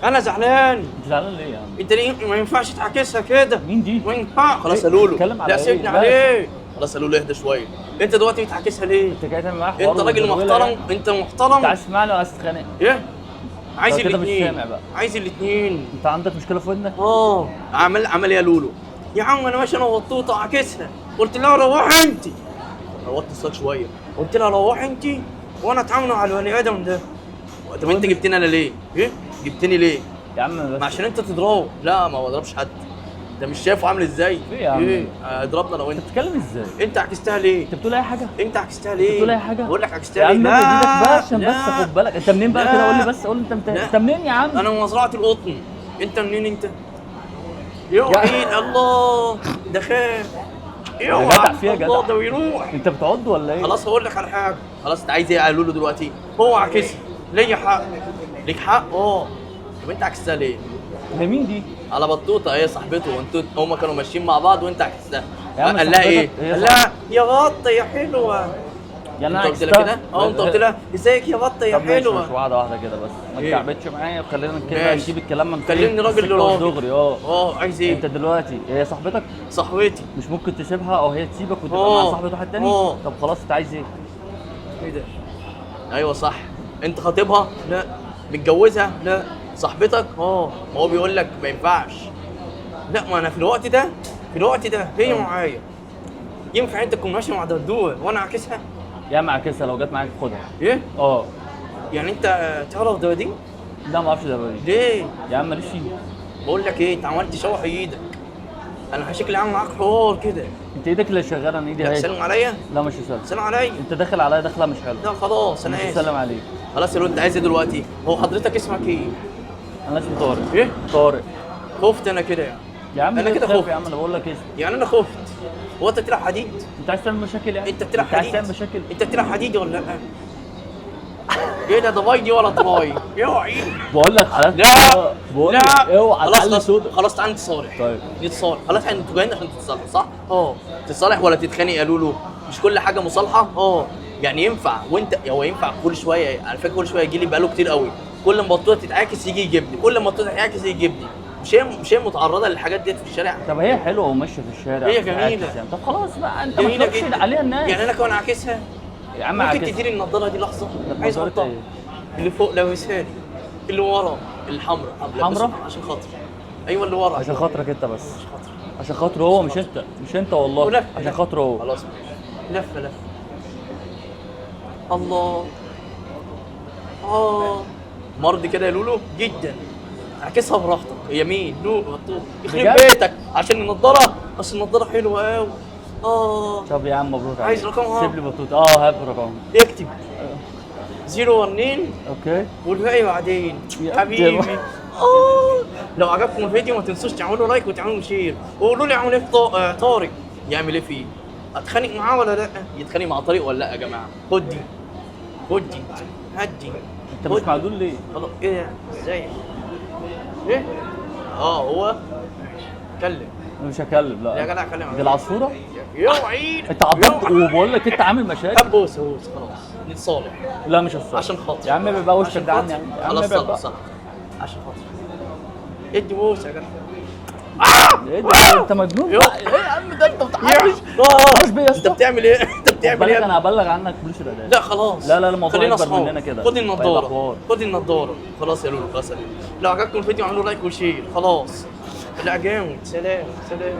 انا زعلان. انت زعلان ليه يا عم؟ انت ليه ما ينفعش تعاكسها كده؟ مين دي؟ ما ينفعش. خلاص يا لولو. اتكلم على لا ايه؟ سيبني بس. عليه. خلاص يا لولو اهدى شوية. انت دلوقتي بتعاكسها ليه؟ انت جاي تعمل معايا حوار انت راجل ودرويلة محترم، يعني؟ انت انت محترم. عايز تسمعني ولا عايز تتخانق؟ ايه؟ عايز لو كده مش الاثنين. سامع بقى. عايز الاثنين. انت عندك مشكلة في ودنك؟ اه عمل ايه يا لولو؟ يا عم انا ماشي انا وبطوطه عاكسها، قلت لها روحي انت. وطي الصوت شوية. قلت لها روحي انت وانا اتعامل مع البني ادم ده. طب انت جبتني انا ليه؟ ايه؟ جبتني ليه؟ يا عم بس ما عشان انت تضربه. لا ما بضربش حد. ده مش شايفه عامل ازاي؟ ايه يا عم؟ ايه؟ اضربنا انا وانت. انت بتتكلم ازاي؟ انت عكستها ليه؟ انت بتقول اي حاجة؟ انت عكستها ليه؟ بتقول اي حاجة؟ بقول لك عكستها يا عم ليه؟ ابعد ايدك بقى عشان بس لا. خد بالك، انت منين بقى لا. كده؟ قول لي بس، قول لي انت لا. انت منين يا عم؟ انا من مزرعة القطن. انت منين انت؟ يا عين الله ده خاف. يا جدع فيها الله جدع. ده بيروح. انت بتعض ولا ايه؟ خلاص هقول لك على حاجة. خلاص انت عايز ايه يا لولو دلوقتي؟ هو عكسها ليا حق. ليك حق؟ اه طب انت عكستها ليه؟ ده مين دي؟ على بطوطة هي صاحبته، وانتوا هما كانوا ماشيين مع بعض وانت عكستها. يا عم قال لها ايه؟ صاحبتك هي قال لها يا بطه يا حلوة. يعني انا انت قلت لها عكستها؟ كده؟ اه انت قلت لها ازيك يا بطه يا طب ماشي حلوة. ماشي، واحدة واحدة كده بس ما ايه؟ تكعبتش معايا وخلينا كده ماشي. نجيب الكلام من كلمني راجل السكة لراجل. والدغري. اه اه عايز ايه؟ انت دلوقتي هي صاحبتك صاحبتي. مش ممكن تسيبها او هي تسيبك وتبقى اه. مع صاحبة واحد تاني؟ اه. طب خلاص انت عايز ايه؟ ايه ده؟ ايوه صح. انت خطيبها؟ لا. متجوزها؟ لا. صاحبتك؟ اه ما هو بيقول لك ما ينفعش. لا ما انا في الوقت ده، في الوقت ده هي معايا. ينفع انت تكون ماشي مع دردوه وانا عاكسها؟ يا عم عكسها، لو جت معاك خدها. ايه؟ اه يعني انت تعرف دباديب؟ لا ما اعرفش ده بقى. ليه؟ يا عم ماليش فيه. بقول لك ايه، انت عملت تشوح ايدك. انا شكلي عامل معاك حوار كده. انت ايدك اللي شغالة، انا ايدي لا اهي. سلم عليا. لا مش هسلم. سلم عليا. انت داخل عليا دخله مش حلوة. لا خلاص انا مش اسف. هسلم عليك. خلاص يا لولو انت عايز ايه دلوقتي؟ هو حضرتك اسمك ايه؟ انا اسمي طارق. ايه؟ طارق. خفت انا كده يعني. يا عم انا ليه كده تخاف خفت. يا عم انا بقول لك اسمي. يعني انا خفت. هو انت بتلعب حديد؟ انت عايز تعمل مشاكل يعني؟ انت بتلعب انت عايز حديد؟ تعمل مشاكل؟ انت بتلعب حديد ولا لا؟ ايه ده بايدي ولا طراي؟ اوعي. بقول لك حالات. لا. بقول لا. لك اوعى خلاص تعلي خلاص صوتك. خلاص تعالى نتصالح. طيب. نتصالح خلاص، احنا انتوا جايين عشان تتصالحوا صح؟ اه تتصالح ولا تتخانق يا لولو؟ مش كل حاجة مصالحه؟ اه يعني ينفع وانت هو ينفع كل شوية، على فكرة كل شوية يجي لي بقاله كتير قوي، كل ما بطوطة تتعاكس يجي يجيبني، كل ما بطوطة تتعاكس يجي يجيبني. مش هي متعرضه للحاجات ديت في الشارع؟ طب هي حلوة وماشية في الشارع هي وبتعاكس جميلة. يعني. طب خلاص بقى انت ما جميلة تلومش جدا. عليها الناس. يعني انا كمان عاكسها. يا عم ممكن عاكسها. تديني النضارة دي لحظة؟ عايز نضارة احطها. ايه؟ اللي فوق لابسها لي. اللي ورا. الحمراء. الحمراء؟ عشان خاطر. ايوه اللي ورا. عشان خاطرك انت بس. عشان خاطري. عشان خاطره هو مش انت، مش انت والله. ولف. عشان خاطره هو. خلاص ماشي. لفه لفه. الله. اه مرضي كده يا لولو؟ جدا. اعكسها براحتك. يا مين؟ لولو بطوط يخرب بجد؟ بيتك عشان النضارة، اصل النضارة حلوة قوي. اه طب يا عم مبروك عليك. عايز رقمها؟ سيب لي بطوط. اه هات رقمها. اكتب 012 okay والباقي بعدين يا حبيبي. يا- اه لو عجبكم الفيديو ما تنسوش تعملوا like وتعملوا share وقولوا لي اعمل ايه في طارق. يعمل ايه فيه؟ اتخانق معاه ولا لا؟ يتخانق مع طارق ولا لا يا جماعة؟ خد دي، خد دي، هات دي. انت مش معدول ليه؟ خلاص ايه ده؟ ازاي؟ ايه؟ اه هو اتكلم انا مش هكلم. لا يا جدع كلم. دي العصفوره؟ يا عيد. انت عضلت وبقول لك انت عامل مشاكل. طب بوس بوس خلاص نتصالح. لا مش هتصالح عشان خاطري. يا عم ابعد بقى وشك عشان ده عني خاطري. يا عم. يا عم خلاص ابعد صلح بقى. صلح. عشان خاطري ادي بوس يا جدع. ايه ده انت مجنون يو. بقى. ايه يا عم ده انت بتحرش اه بيه يا انت اسطى. بتعمل ايه؟ انت بتعمل بالك ايه؟ انا هبلغ عنك بوليس الاداب. لا خلاص. لا، لا، الموضوع خلينا أكبر أصحاب. مننا كده. خد هيبقى النضارة. حوار. خد النضارة. خلاص يا لولو، خلاص يا لولو. لو عجبكم الفيديو اعملوا like و share. خلاص. لا جامد. سلام سلام.